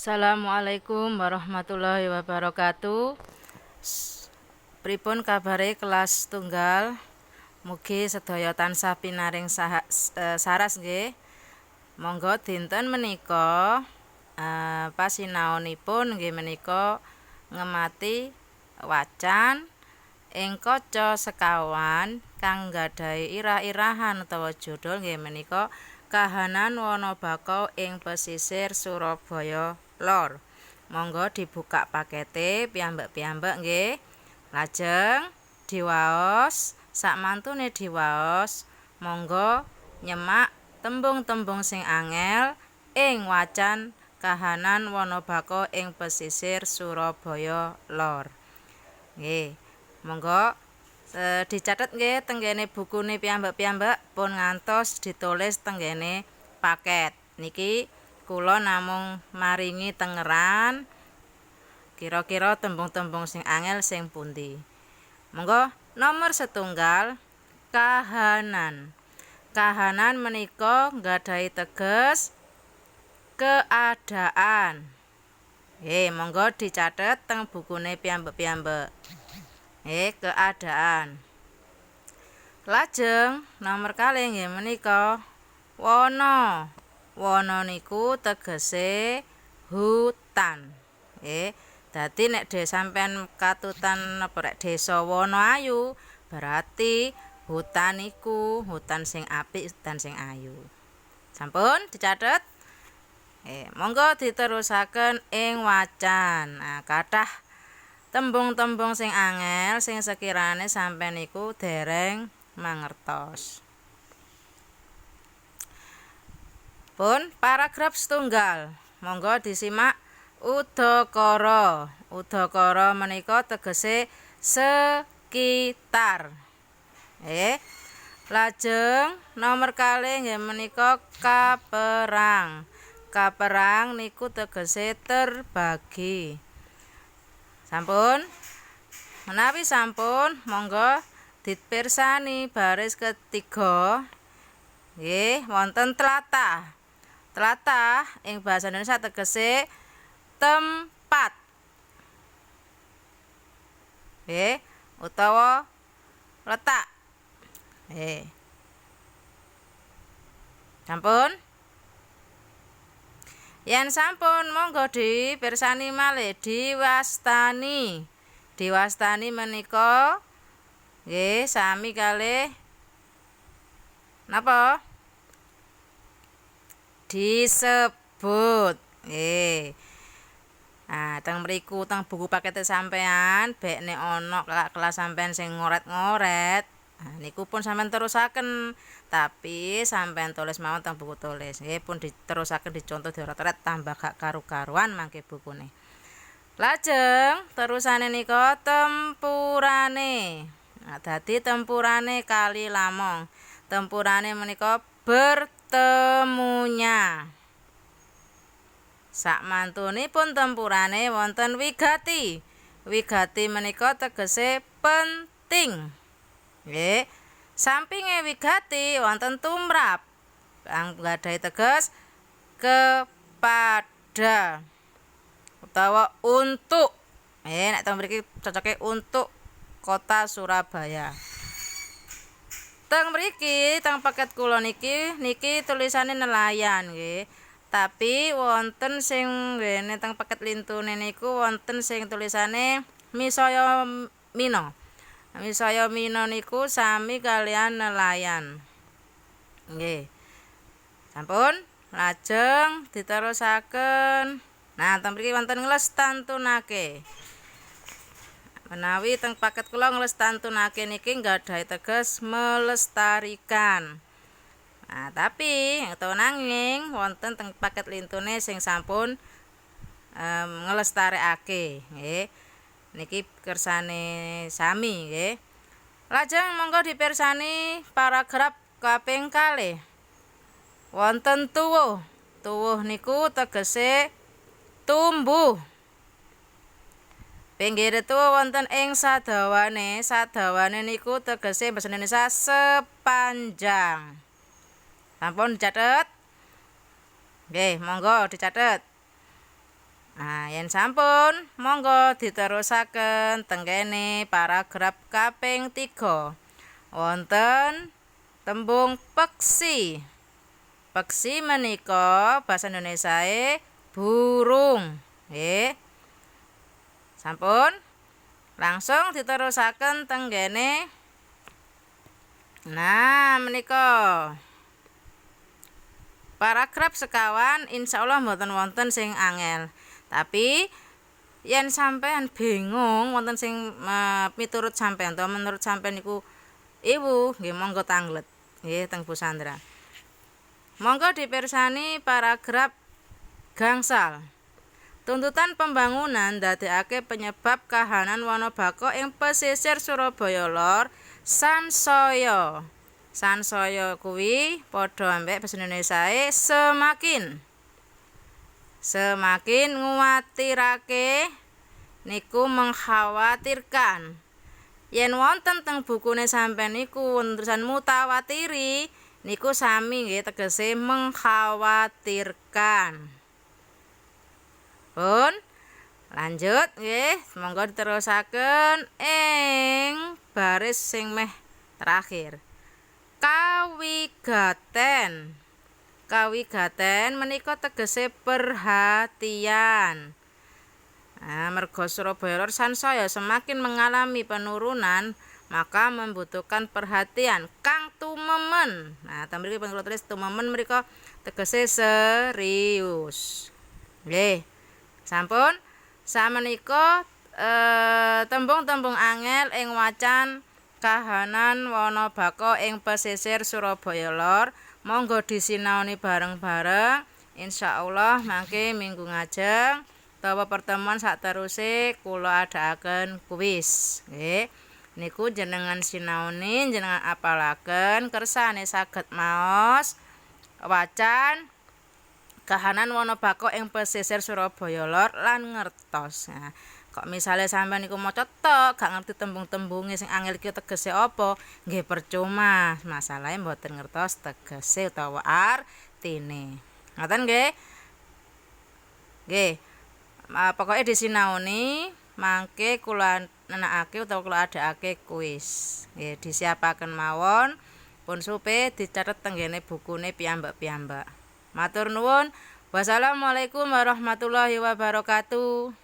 Assalamualaikum warahmatullahi wabarakatuh. Pripun kabare kelas tunggal? Mugi sedaya tansah pinaring saras nggih. Monggo dinten menika pasinaonipun nggih menika ngemati wacan ing kaca sekawan kang nggadahi irah-irahan utawa judul nggih menika Kahanan Wana Bakau ing Pesisir Surabaya Lor. Monggo dibuka pakete piyambak-piyambak nggih. Lajeng diwaos, sakmantune diwaos, monggo nyemak tembung-tembung sing angel ing wacan Kahanan Wana Bakau ing Pesisir Surabaya Lor. Nggih. Monggo dicatet nggih tenggene bukune piyambak-piyambak pun ngantos ditulis tenggene paket. Niki kula namung maringi tengeran kira-kira tembung-tembung sing angel sing pundi. Monggo nomor setunggal, kahanan. Kahanan menika nggadahi teges keadaan. Nggih, monggo dicatet teng bukune piyambak-piyambak. Nggih, keadaan. Lajeng nomor kalih nggih menika wana. Wana niku tegese hutan. Nggih. Dadi nek sampean katutan napa rek desa Wonoayu, berarti hutan iku hutan sing apik, hutan sing ayu. Sampun dicatet? Monggo diterusaken ing wacan. Nah, kathah tembung-tembung sing angel sing sekirane sampean niku dereng mangertos. Pun paragraf setunggal. Monggo disimak. Udakara. Udakara menika tegese sekitar. Lajeng nomor kalih nggih menika kaperang. Kaperang niku tegese terbagi. Sampun? Menawi sampun, monggo dipirsani baris ketiga. Nggih, wonten tlatah. Tlatah ing bahasa Indonesia tegese tempat. Nggih, utawa letak. Nggih. Sampun? Yen sampun, monggo dipirsani malih diwastani. Diwastani menika nggih sami kalih napa? Disebut. Nggih. Nah, teng mriku teng buku pakete sampean bekne ana kelas sampean sing ngoret-ngoret. Nah, niku pun sampean terusaken, tapi sampean tulis mawon teng buku tulis. Nggih, pun diterusaken dicontoh dioret-oret tambah gak karu-karuan mangke bukune. Lajeng terusane nika tempurane. Nah, dadi tempurane Kali Lamong. Tempurane menika bertemunya. Sakmantunipun tempurane wonten wigati. Wigati menika tegese penting. Nggih. Sampinge wigati wonten tumrap. Kang nggadahi teges kepada utawa untuk. Nek teng mriki cocoke untuk kota Surabaya. Teng mriki teng paket kula niki niki tulisane nelayan nggih. Tapi wonten sing ngene teng paket lintune niku wonten sing tulisane Misaya Mina. Misaya Mina niku sami kalian nelayan. Nggih. Sampun, lajeng diterusaken. Nah, teng mriki wonten nglestantunake. Menawi teng paket kula nglestantunake niki nggadahi teges melestarikan. Nah, tapi utawa nanging wonten teng paket lintune sing sampun nglestarekake nggih. Niki kersane sami nggih. Lajeng monggo dipirsani paragraf kaping kalih. Wonten tuwuh. Tuwuh niku tegese tumbuh. Pinggire tuwuh wonten ing sadawane. Sadawane niku tegese basa Indonesia sepanjang. Sampun dicatet? Nggih, monggo dicatet. Nah, yen sampun, monggo diterusaken teng kene paragraf kaping 3. Wonten tembung peksi. Peksi menika basa Indonesiae burung. Nggih. Sampun? Langsung diterusaken teng kene. Nah, menika paragraf sekawan, insyaallah mboten wonten sing angel. Tapi yen sampean bingung, wonten sing miturut sampean utawa menurut sampean niku iwu, nggih monggo tanglet nggih teng Bu Sandra. Monggo dipirsani paragraf gangsal. Tuntutan pembangunan ndadekake penyebab kahanan wana baka ing pesisir Surabaya Lor sansaya. Sansaya kuwi padha ambek basa Indonesiae semakin. Semakin nguwatirake niku mengkhawatirkan. Yen wonten teng bukune sampean niku tulisan mutawatiri, niku sami nggih, tegese mengkhawatirkan. Pun, lanjut nggih, monggo diterusaken ing baris sing meh terakhir. Kawigaten. Kawigaten menika tegese perhatian. Nah, mergo Surabaya Lor sansaya semakin mengalami penurunan, maka membutuhkan perhatian kang tumemen. Nah, teng mriki pun kula tulis tumemen mriku tegese serius. Nggih. Sampun, samenika tembung-tembung angel ing wacan kahanan wana baka ing pesisir Surabaya Lor, monggo disinaoni bareng-bareng. Insyaallah mangke minggu ngajeng utawa pertemuan sakteruse kula adakaken kuis nggih. Niku jenengan sinaoni, jenengan apalaken kersane saged maos wacan kahanan wana baka ing pesisir Surabaya Lor lan ngertos. Nah, kok misale sampean niku maca tok gak ngerti tembung-tembunge sing angel iki tegese apa, nggih percuma, masalahe mboten ngertos tegese utawa artine. Ngoten nggih? Nggih. Pokoke disinaoni, mangke kula nenakake utawa kula adakake kuis. Nggih, disiapaken mawon pun supe dicatet teng nggene bukune piyambak-piyambak. Matur nuwun. Wassalamualaikum warahmatullahi wabarakatuh.